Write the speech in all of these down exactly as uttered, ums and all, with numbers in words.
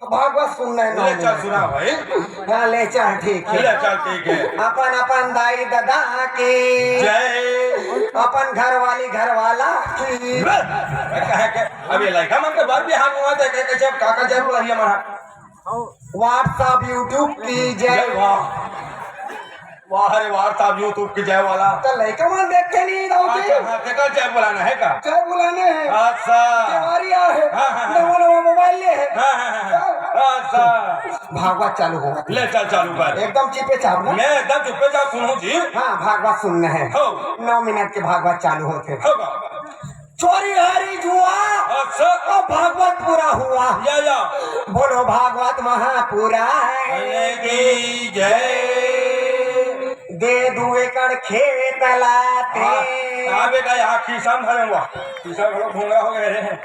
भागवत सुनना है, नौ ले चल, मिनट। सुना भाई। हाँ, ले चल, ठीक है। ले चल, ठीक है। अपन अपन दाई ददा की जय। अपन घरवाली घरवाला की। बस, कहे के, अब ये लड़का मन के बर बिहान हुआ था, कहे, कैसे अब काका जय बोला ही हमारा? WhatsApp, YouTube की जय। जय, वाह। वाह रे वाह, WhatsApp, YouTube की जय वाला। तो लड़का मन देखते नहीं, दाऊ जी। अच्छा, हाँ, तेकर जय बोलाना है का? जय बोलाने हैं। अच्छा। त्योहारी आ है। हाँ, हाँ, हाँ। नवा नवा मोबाइल ले है। हाँ, हाँ, हाँ, हाँ। अच्छा। भागवत चालू होगा। ले चल, चालू कर। एकदम चुप्पे चाप ना। मैं एकदम चुप्पे चाप सुनूं जी। हाँ, भागवत सुनना है। हो। नौ मिनट के भागवत चालू होते। होगा। चोरी हारी जुआ। अच्छा। और भागवत पूरा हुआ। या, या। बोलो भागवत महापुराण की जय। दे दू एकड़ खेत लाते। हाँ, हाँ बेटा, यहाँ खीसा में धरे हुआ। खीसा घलो भूंगा हो गए रे।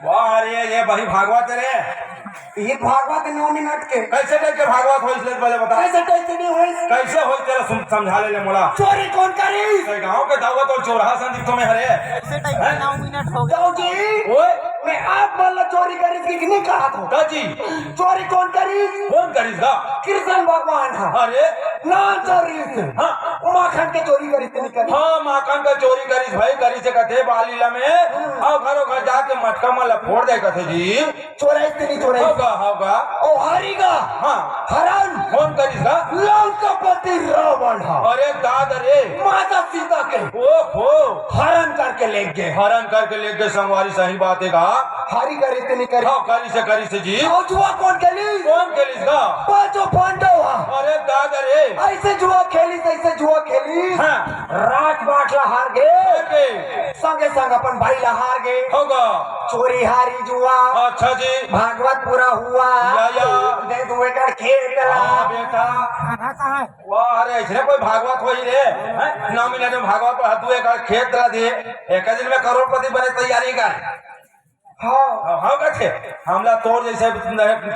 वाह रे, ये बही भागवत रे। ये भागवत नौ मिनट के। कैसे टाइप के भागवत होइस ले पहले बता। कैसे टाइप के नहीं होइस? कैसे होइस तेला सम-, समझा ले, ले मोला। चोरी कौन करिस? ते गांव के दावत और चोरहा संदीप तो मैं हरे। कैसे टाइप के हैं? नौ मिनट हो गए। दाऊ जी, ओए। मैं आप मन ला चोरी करिस कि नहीं कहा था? का जी? चोरी कौन करिस? कौन करिस का? कृष्ण भगवान हा। अरे। ना चोरी से। हाँ। माखन के चोरी करिस कि नहीं करिस? हाँ, माखन के चोरी करिस भाई, करिस से कथे बाल लीला में। हाँ। और घरों घर जाके मटका मन ला फोड़ दे कथे जी। चोराइस ते नहीं चोराइस? होगा, होगा। ओ हारी गा। हाँ। हरण। कौन करिस गा? लंकापति रावण हा। अरे दादा रे। माता सीता के। ओहो। हरण करके ले गए। हरण करके ले गए संगवारी, सही बात है गा। हारी करिस ते नहीं करिस? हाँ, करिस से, करिस से जी। और जुआ कौन खेलिस? कौन खेलिस गा? पांचों पांडव हा। अरे दादा रे। ऐसे जुआ खेलिस, ऐसे जुआ खेलिस। हाँ। राजपाट ला हार गए। हार गए। संगे संग अपन भाई ला हार गए। होगा। चोरी हारी जुआ। अच्छा जी। भागवत पूरा हुआ। या, या। दे दू एकड़ खेत ला। हाँ, बेटा। वाह, अरे, ऐसने कोई भागवत होही रे? हैं? नौ मिनट में भागवत पढ़ा, दू एकड़ खेत ला दे। एक दिन में करोड़पति बने तैयारी कर। हाँ। हाँ, हाँ, कथे। हमला तोर जैसे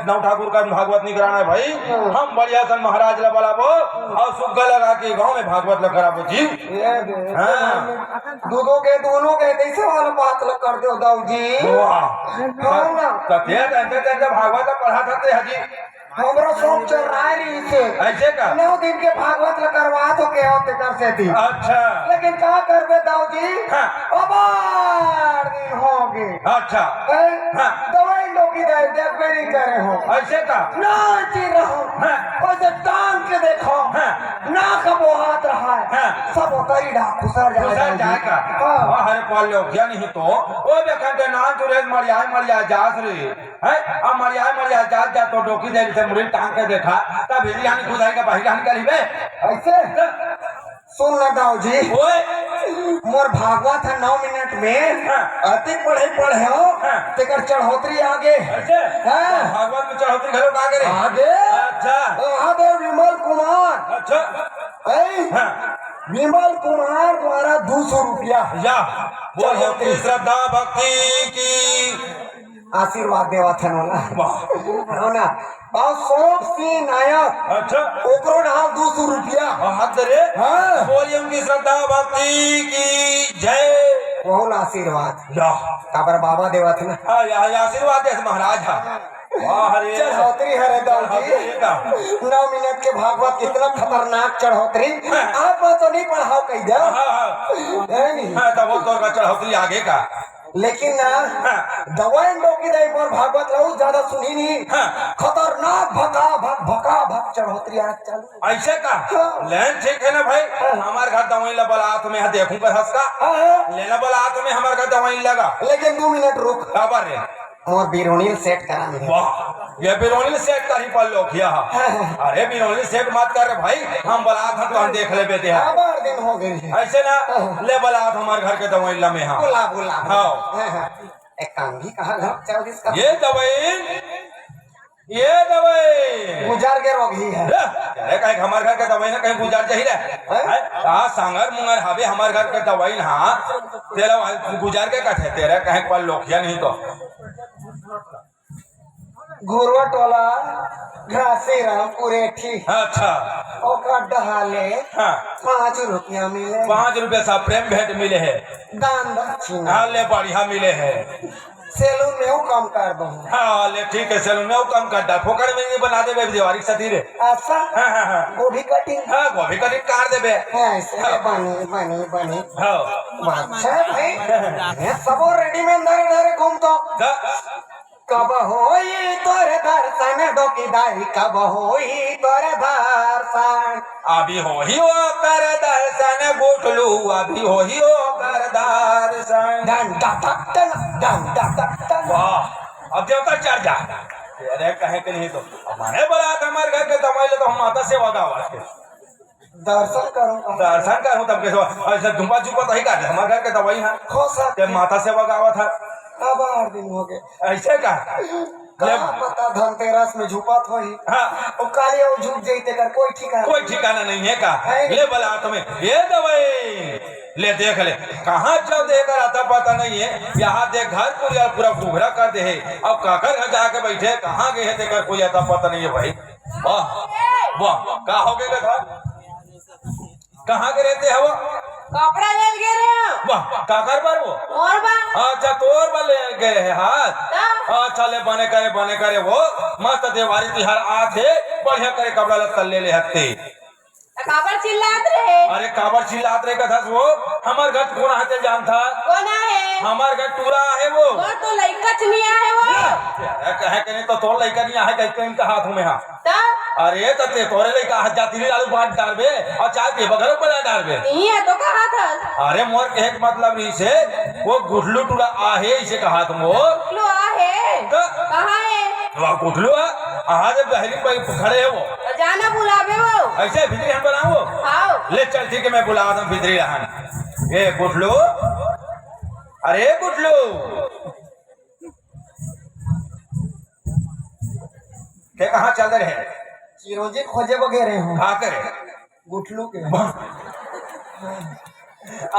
नौ ठाकुर का भागवत नहीं कराना है भाई। हाँ। हम बढ़िया सन महाराज ला बुलाबो और सुग्गा लगा के गांव में भागवत ला कराबो जी। ये दे। हाँ। दूधों के दोनों के तैसे वाला बात ला कर दो दाऊ जी। वाह। हाँ ना। तो तेरे अंदर, अंदर भागवत ला पढ़ा सकते हैं जी। हमरो शौक चल रहा है रे इसे। ऐसे का? नौ दिन के भागवत ला करवा तो के होते कर से थी। अच्छा। लेकिन का करबे दाऊ जी? हाँ। अबार दिन हो गए। अच्छा। हैं? हाँ। दवाई लोग की दे, देखबे नहीं करे हो। ऐसे का? ना जी रहो। हाँ। वैसे टांग के देखो। हाँ। ना का बोहात रहा है। हाँ। सब उतरी रहा, खुसर जाएगा। खुसर जाएगा। हाँ। वाह, हरे पाल लोग, या नहीं तो, वो देखन के नाम तुरंत मर जाए, मर जाए, जास रे। हैं? अब मरिया, मरिया, जात, जात तो डोकी दे, जैसे मुड़ी टांग के देखा, तब हिजरी हानि खुदाई का बाहिर हानि करी बे। ऐसे? सुन ना दाऊ जी। ओए। मोर भागवत है नौ मिनट में। हाँ। अति पढ़े पढ़े हो, हाँ। तेकर चढ़ोतरी आगे। ऐसे? हाँ। भागवत में चढ़ोतरी घलो आगे रे। आगे? अच्छा। महादेव विमल कुमार। अच्छा। ऐ? हाँ। विमल कुमार द्वारा दू सौ रुपया। या। बोलो चढ़ोतरी। श्रद्धा भक्ति की। आशीर्वाद देवत हन ओला। वाह। हो ना? और सोम सिंह नायक। अच्छा। ओकरो डाल दू सौ रुपया। हाँ, हाथ धरे। हाँ। बोलिए उनकी श्रद्धा भक्ति की जय। वहुन आशीर्वाद। या। काबर बाबा देवत ना। हाँ, या, या आशीर्वाद दे महाराज, हाँ। वाह रे। चढ़ोतरी हरे दाऊ जी। चढ़ोतरी का। नौ मिनट के भागवत कितना खतरनाक चढ़ोतरी। हाँ। आप तो नहीं पढ़ाओ कही दे। हाँ, हाँ। है नहीं? हाँ, तब वो तो का चढ़ोतरी आगे का। लेकिन ना, हाँ। दवाई डोकी दे, एक बार भागवत लाऊ, ज्यादा सुनी नहीं। हाँ। खतरनाक भका भक, भका भक चढ़ोतरी आना चालू। ऐसे का? हाँ। लेन ठीक है ना भाई, हाँ। हमार घर दवाई ला बलात में, हाँ, देखूं का हंस का। हाँ, हाँ। लेना बलात में हमार घर दवाई लगा। लेकिन दू मिनट रुक। काबर रे? मोर बिरोनी सेट करा दे। वाह, ये बिरोनी सेट का ही पल्लो किया। हाँ, हाँ। अरे बिरोनी सेट मत कर रे भाई, हम बलात हम तो हम देख ले बेटे हैं। हाँ, बार दिन हो गए हैं। ऐसे ना, हाँ। ले बलात हमार घर के दवाई ला में, हाँ। बुला, बुला, बुला। हाँ। हाँ, हाँ। एक काम भी कहा घर चल इसका। ये दवाई, ये दवाई। गुजर के रोग ही है। ए, अरे कहीं हमार घर के दवाई ना कहीं गुजर जाही रे। हैं? हैं? कहाँ सांगर मुंगर हवे हमार घर के दवाई ना, तेला वहाँ गुजर के कथे तेरे कहीं पर लोकिया नहीं तो। घुरवा टोला, घासीराम पुरेठी। अच्छा। ओकर डहाले हाँ। पाँच रुपया मिले। पाँच रुपया सा प्रेम भेंट मिले है। दान दक्षिणा। हाँ, ले बढ़िया मिले है। सैलून में वो काम कर दो। हाँ, ले ठीक है, सैलून में वो काम कर डाल, फोकट में नहीं बना देबे देवारी के साथी रे। अच्छा। हाँ, हाँ, हाँ। गोभी कटिंग। हाँ, गोभी कटिंग कर देबे। हाँ, ऐसे हाँ। बनी, बनी, बनी। हाँ। अच्छा भाई, ये सबो रेडीमेड धरे धरे घूम तो। हाँ। कब होई तोर दर्शन डोकी दाई, कब होई तोर दर्शन? अभी होही ओकर दर्शन गुठलू, अभी होही ओकर दर्शन। डन डटक डन, डन डटक डन। वाह, अब देवता चढ़ जा। अरे कहे के नहीं तो, अब माने बरात हमारे घर के दवाई ले तो हम माता सेवा गावा के। दर्शन करूं। दर्शन करूं तब कैसे? ऐसे धुम्बा झुपा तो ही का दे, हमारे घर के दवाई है। हो सकते। ते माता सेवा गावा था। अब आठ दिन हो गए। ऐसे का? का ले। पता धनतेरस में झुपत होही। हाँ। वो काले वो झुक जाई तेकर कोई ठिकाना। कोई ठिकाना नहीं है का? है नहीं। ले बला तुम्हें, ये दवाई ले देख ले, कहाँ चल देकर आता पता नहीं है। यहाँ देख घर कुरिया पूरा घुघरा कर दे है। अब काकर घर जाके बैठे, कहाँ गए हैं तेकर कोई आता पता नहीं है भाई। वाह, वाह, का हो गए घर? कहाँ के रहते हवो? कपड़ा ले गे रहे हो। वाह, काकर बर वो? और बा? अच्छा, तोर बर ले गए है हाथ। हाँ। अच्छा, ले बने करे, बने करे वो। मस्त देवारी तिहार आत हे, बढ़िया करे कपड़ा लत्ता ले ले हत्ते। त काबर चिल्लात रहे? अरे काबर चिल्लात रहे कथस वो? हमर घर कोन आते जानथा? कोन आहे? हमर घर टूरा आहे वो। वो तो लइका च नहीं आहे वो। अरे कहे के नहीं तो तोर लइका नहीं आहे, कहीं कहीं का हाथ में हा। त? अरे, त ते तोरे लइका हाथ जाती रे, आलू बांट डारबे, अउ चाय पीबे घलो बला डारबे। इही हे तो कहा था। अरे, मोर कहे के मतलब रहिसे, वो गुठलू टूरा आहे, इसे कहा था मोर। गुठलू आहे? त? कहाँ हे? वो गुठलू हे, आज बहरी पे खड़े हे वो। त जाना बुलाबे वो। ऐसे भीतरी हम बुलाऊं वो? हाव। ले चल, ठीक हे, मैं बुला दूं भीतरी रहन। ए गुठलू, अरे गुठलू, के कहाँ चल रहे? चिरौंजी खोजे बर गे रहे हूँ। का करे? गुठलू के।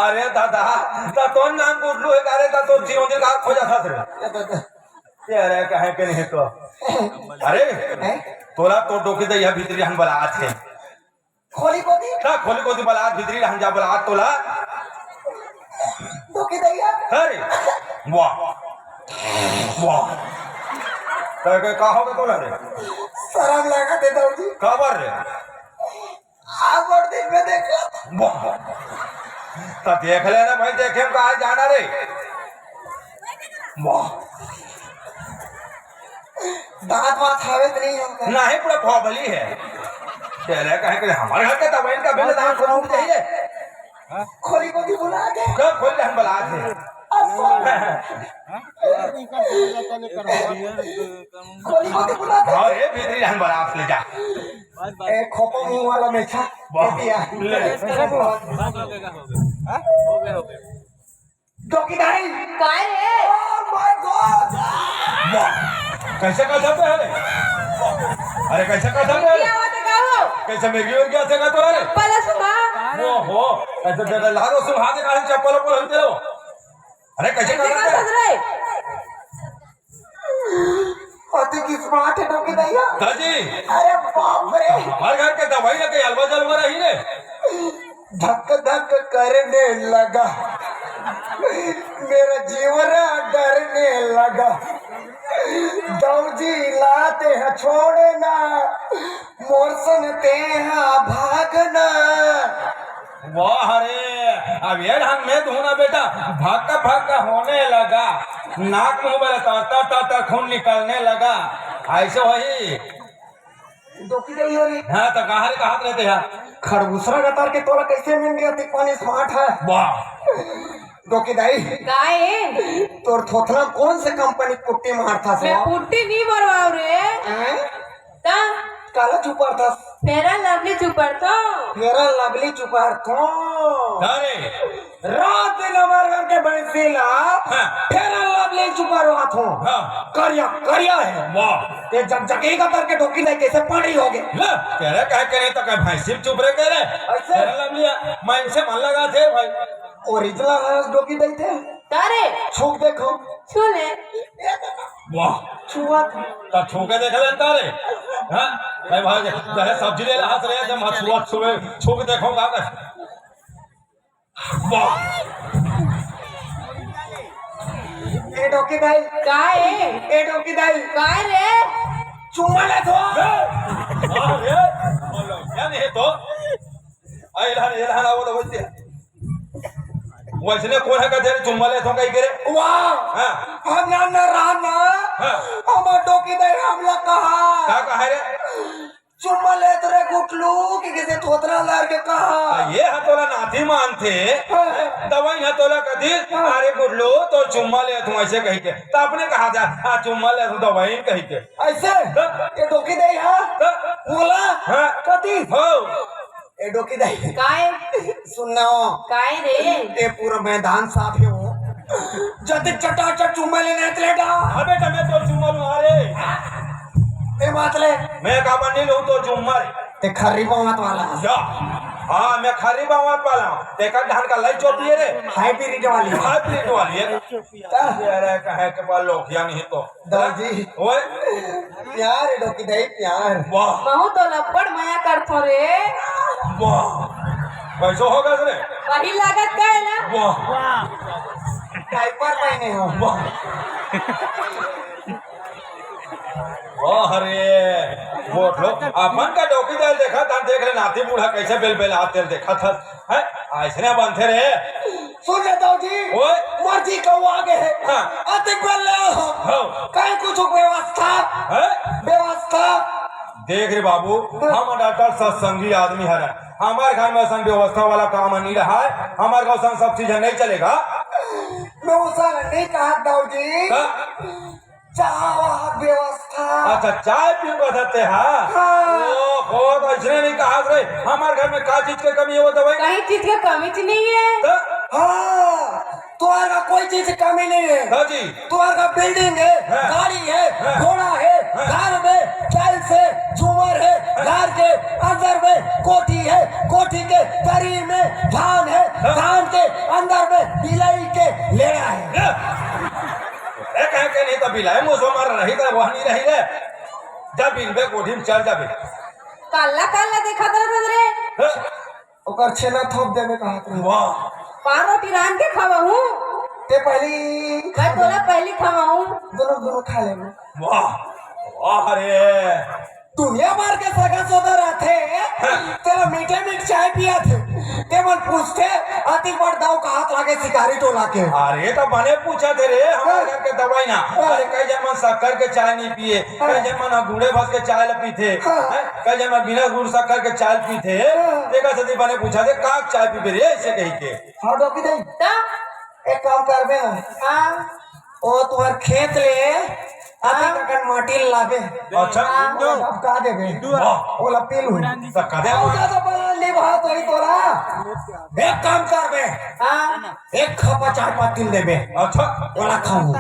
अरे दादा, त तोर नाम गुठलू हे का रे? त तोर चिरौंजी का खोजत हस रे? ए दादा। अरे कहे के नहीं तो। अरे, हैं? तोला तो डोकी दइया भीतरी हम बलात हे। खोली कोती? का खोली कोती बलात, भीतरी रहन जा बलात तोला। डोकी दइया। अरे, वाह। वाह। का, का, का होगे तोला रे? सरम लागत हे दाऊ जी। काबर रे? आज बड़ दिन में देखा। वाह, वाह। त देख लेना भाई, देखे में कहाँ जाना रे? वाह। दांत वात हावे त नहीं होगा? नहीं, पूरा फोबली हे। तेरे कहे के हमारे घर के दवाई का बिल दांत खोलना चाहिए। खोली कोती बुला दे। कब खोल ले हम बलात हे? अच्छा। खोली कोती बुला दे। अरे भीतरी हम बलात ले जा। ए खोपा मुंह वाला मेछा। वाह। ए दिया। ले। डोकी दाई। काय हे? Oh my God! वाह! कैसे का शब्द है रे? अरे कैसे का शब्द है रे? क्या बात है, का हो? कैसे मिर्गी उर्गी आथे का तोला रे? चप्पल सुंघा। ओहो, ऐसे जगह लालो सुंघा दे, काहे चप्पल ऊपर हम तेरो। अरे कैसे का कैसे शब्द का है? शब्द रे? अति की स्मार्ट है डोकी दइया। दाजी। अरे बाप रे। हमारे घर के दवाई लगे अलवा जलवा रही रे। धक धक करने लगा, मेरा जीवन डरने लगा। दौजी लाते हैं छोड़ना, मोर संग तेहा भागना। वाह रे, अब ये ढंग में धुना बेटा, भक्का भक्का होने लगा, नाक मुंह में तर तर तर तर खून निकलने लगा। ऐसे वही डोकी दइया रे। हाँ, त कहाँ रे, कहाँ रहते हैं? खरबूसरा गतार के तोला कैसे मिल गया? देख पानी स्मार्ट है। वाह। डोकी दाई। काय? तोर थोथना कौन से कंपनी पुट्टी मारथा से? मैं पुट्टी नहीं मरवाऊ रे। हैं? त? काला चुपारथा? फेरा लवली चुपारथो। फेरा लवली चुपारथो। अरे। रात दिन हमारे घर के भैंसी ला हाँ। फेरा लवली चुपारथो। हाँ। करिया, करिया है। वाह। ये जगजगी का तर के डोकी नहीं कैसे पानी हो गए? ले, तेरे कहे के नहीं तो कहे भैंसी चुप रहे कह रहे। ऐसे? फेरा लवली है। मैं इनसे मन लगा थे भाई। ओरिजिनल हंस डोकी देते। तारे। छूक देखो। छू ले। वाह। छुआ था। ता छू के देख लेता रे। हाँ? भाई, भाई, चाहे सब्जी ले रहा रे, जब मैं छुआ, छुए, छू के देखो का कर। वाह। ए डोकी दाई। का ए? ए डोकी दाई। का रे? चुम्मा ले तो। अरे, बोलो, क्या नहीं तो? आ, एलहन, एलहन, आवो तो बोलते हैं। वैसने कोन हे का तेरे चुम्मा ले तो कहीं करे? वाह। हाँ। हम ना, ना रहा ना। हाँ। हमार डोकी दाई हमला कहा। का कहा रे? चुम्मा लेत रे गुटलू, कि किसे थोथना लार के कहा। आ, ये ह तोला नाती मानथे। हाँ। दवाई ह तोला कदी, हाँ। अरे गुटलू, तो चुम्मा लेत हूँ ऐसे कही के। तो अपने कहा जा, हाँ, चुम्मा लेत हूँ दवाई कही के। ऐसे? हाँ। ये डोकी दाई हा? हाँ। बोला? हाँ। कदी? हो। ए डोकी दाई। काय? सुन ना हो। काय रे? ए पूरा मैदान साफ हे वो। जतिक चटाचट चुम्मा लेने आत ले डा। अबे तो मैं तो चुम्मा लूँ, अरे। ए बात ले। मैं का बंडी लूँ तो चुम्मा रे। ते खर्री बावत वाला। या। हाँ, मैं खर्री बावत वाला हूँ। ते का धान का लाई चोपी है रे। हाइब्रिड वाली। हाइब्रिड वाली है। ता? अरे कहे के पास लोग या नहीं तो। दाऊ जी। ओए। प्यार हे डोकी दाई, प्यार। वाह। महू तो लब्बड़ मया करथो रे। वाह। कैसो हो गया रे? वही लागत का है ना? वाह। डायपर पहने हो। वाह। वाह रे। वो लोग अपन का डोकी दाई देखा था, देख ले नाती बूढ़ा कैसे बेल बेल हाथ तेल देखा था। हैं? ऐसने बनथे रे। सुन ले दाऊ जी, ओए। मर्जी कौआ आगे हे। हाँ। अतिक बेल ले हो। हाँ। कहीं कुछ व्यवस्था। हैं? व्यवस्था। देख रे बाबू, हाँ। हम डॉक्टर सत्संगी आदमी हरे। हमार घर में असन व्यवस्था वाला काम नहीं रहा है। हमार घर असन सब चीज नहीं चलेगा। मैं उसन नहीं कहा दाऊ जी। हाँ। चाय वाय व्यवस्था। अच्छा, चाय पीबे रहते हा? हाँ। ओहो, तो इसने नहीं कहा रे, हमार घर में का चीज के कमी हे वो दवाई? कहीं चीज के कमी च नहीं है। तो? हाँ, तुम्हार का कोई चीज की कमी नहीं है। हाँ जी। तुम्हार का बिल्डिंग है, हाँ। गाड़ी है, हाँ। घोड़ा है, हाँ। घर में टाइल्स है, झूमर है, हाँ। घर के अंदर में कोठी है, कोठी के तरी में धान है, हाँ। धान के अंदर में बिलाई के लेड़ा है। अरे कहे के नहीं तो बिलाई मुसो मार रही तो वह नहीं रही रे। जब इनबे कोठी में चल जाबे। काला काला देखा था रे। हैं? ओकर छेना थोप देबे कहत रहे। वाह। पान रोटी रांध के खवाहूँ। ते पहली मैं तोला पहली खवाहूँ। दोनों, दोनों खा लेबे। वाह। वाह रे। दुनिया भर के सगा सोदर आथे, तेला मीठे मीठ चाय पियाथे। ते मन पूछथे, "अतिक बड़ दाऊ कहात लागे शिकारी टोला के?" अरे, तो बने पूछत हे रे, हमर घर के दवाई ना। अरे, कई जन मन शक्कर के चाय नहीं पिए, कई जन मन गुड़े भस के चाय ल पीथे, हैं? कई जन मन बिना गुड़ शक्कर के चाय ल पीथे। तेकर सेती बने पूछत हे, "का चाय पीबे रे?" ऐसे कही के। हाँ, डोकी दाई। त? एक काम करबे ना। हाँ। ओ तुम्हार खेत ले अतिक अकन माटी ल लाबे। अच्छा। ओला ढपका देबे। वाह। ओला पी लू। त कदे अउ ज्यादा बड़ा निभा तो ही तोला। एक काम करबे। हाँ। एक खपा चाय पत्ती ल देबे। अच्छा। ओला खाहूँ।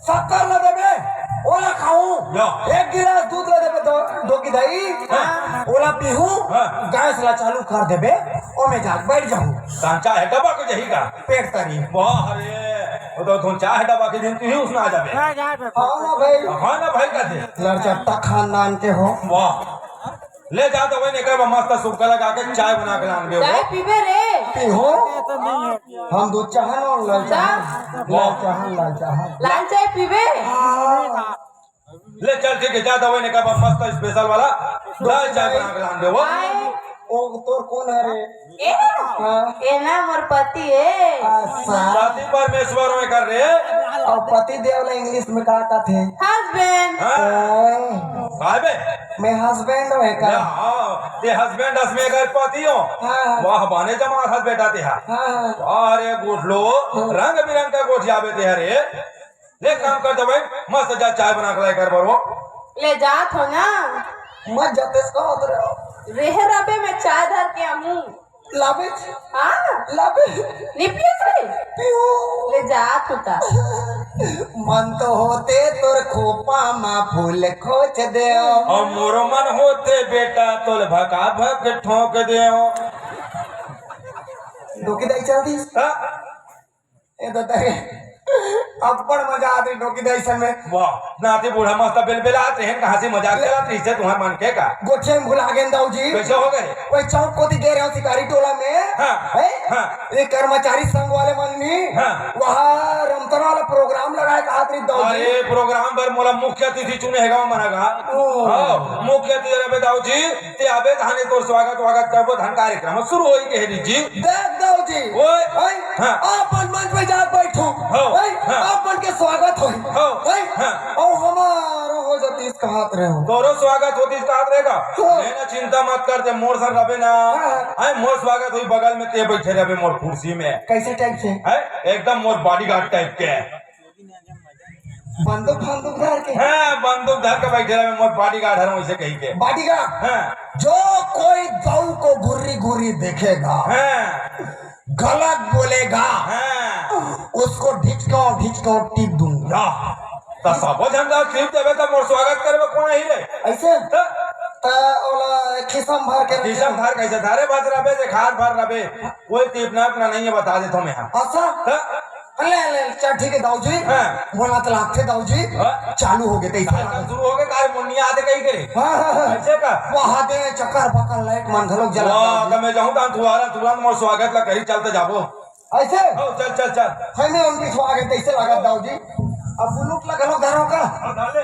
शक्कर ल देबे। ओला खाहूँ। या। एक गिलास दूध ल देबे दो-, डोकी दाई। हाँ। ओला पीहूँ। हाँ। गैस ला चालू कर देबे। ओमे जा बैठ जाहूँ। त चाय डबक जही का? पेट तरी। वाह रे, वो तो धुन चाय डबा के दिन तू ही उसमें आ जाबे। हाँ ना भाई। हाँ ना भाई, का दे? लड़चट्टा खानदान के हो। वाह। ले जा तो वही निकल, मस्त सुक्का लगा के चाय बना के लान दे। चाय पीबे रे? पीहूँ। हम दूध चाह लो, लाल चाह। वाह। लाल चाह, लाल चाह। लाल चाय पीबे? हाँ। ले चल, ठीक है, जा दवाई निकाल, मस्त स्पेशल वाला। जा, जा, बना के लान दे वो। आए। ओ, तोर कोन हरे? ए? हाँ। ए ना मोर पति हे। अच्छा। पति परमेश्वर में कर रे। अउ पति देव ला इंग्लिश में का कथे? हस्बैंड। हाँ। ओए। काय बे? मैं हस्बैंड हूँ का? या, हाँ, ये हस्बैंड हस में अगर पति हो। हाँ। वाह, बाने जमा हस बेटा ते हा। हाँ। वाह रे गुठलो, हाँ। रंग बिरंग का गोठियाबे ते हरे। ले काम कर दे भाई, मस्त जा चाय बना के लाए कर बरो। ले जात हो ना। मत जाते इसका उधर। रेहे रबे मैं चाय धर के आहूँ। लाबे? हाँ। लाबे? नहीं पियत रे? पीहूँ। ले जात हो ता। मन तो होते तोर खोपा मा फूल खोच देव। अउ मोरो मन होते बेटा तोल भका भक ठोक देव। डोकी दाई चल दिस। हाँ? ए दादा रे, अब्बड़ मजा आत रहिस डोकी दई संग में। वाह, नाती बूढ़ा मस्त बेलबेलात रहेन, कहाँ से मजाक करत रहिस हे तुँहर मन के का? गोठिया में भुला गेन दाऊ जी। कइसे हो गे? कोई चौक कोती गे रहे हो शिकारी टोला में। हाँ, है? हाँ। ये कर्मचारी संघ वाले मन नी। हाँ। वहाँ रमतरा वाला प्रोग्राम लगाए कहात रहिस दाऊ जी। अरे, प्रोग्राम बर मोला मुख्य अतिथि चुने हे गा, मना गा। ओ। हाँ, मुख्य अतिथि रहे दाऊ जी। ते आबे तहाने तोर स्वागत वागत करबो, तहान कार्यक्रम शुरू होई कहे रहिस जी। देख दाऊ जी, ओए। ओए, हाँ। अपन मंच पे जाके बैठो। हो, ओए, हाँ। अपन के स्वागत होई। हो, ओए, हाँ। अउ हमारो हो जतिस कहात रहे हो। तोरो स्वागत होतिस कहात रहे गा। हो। ले ना, चिंता मत कर, ते मोर संग रबे ना। हाँ, हाँ। हैं, मोर स्वागत होई, बगल में ते बैठे रबे मोर कुर्सी में। कैसे टाइप से? हैं, एकदम मोर बॉडीगार्ड टाइप के। बंदूक फंदूक धर के? हाँ, बंदूक धर के बैठे रहे, मोर बॉडीगार्ड हर वैसे कही के। बॉडीगार्ड? हाँ। जो कोई दाऊ को घुर्री घुर्री देखेगा, हाँ। गलत बोलेगा, हाँ। उसको ढिचकाओ ढिचकाओ टीप दूंगा। त सबो झन ला टीप देबे त मोर स्वागत करे में कोन आही रे? ऐसे? त? त ओला खिसम भर के खिसम भर कैसे धरे बस रबे, जे खाद भर रबे, कोई टीप ना अपना नहीं है, बता देता हूँ मैं। हाँ। अच्छा? त? ले, ले, चल ठीक है दाऊ जी। हाँ। मोला त लागथे दाऊ जी। हाँ। चालू हो गे, तैसे कार्यक्रम लागत। शुरू हो गे, काय मुन्नी आते कहीं करे? हाँ, हाँ, हाँ। ऐसे का? वहाँ दे चक्कर पक्कर लाइट मन घलोक जला वाह, दाऊ जी। त मैं जाऊँ त तुरंत, तुरंत मोर स्वागत ला करी, चल त जाबो। ऐसे? हो, चल, चल, चल। है नहीं उनकी स्वागत, तैसे लागत दाऊ जी। अब बुलूट ला घलोक धरो का? हाँ, धर ले।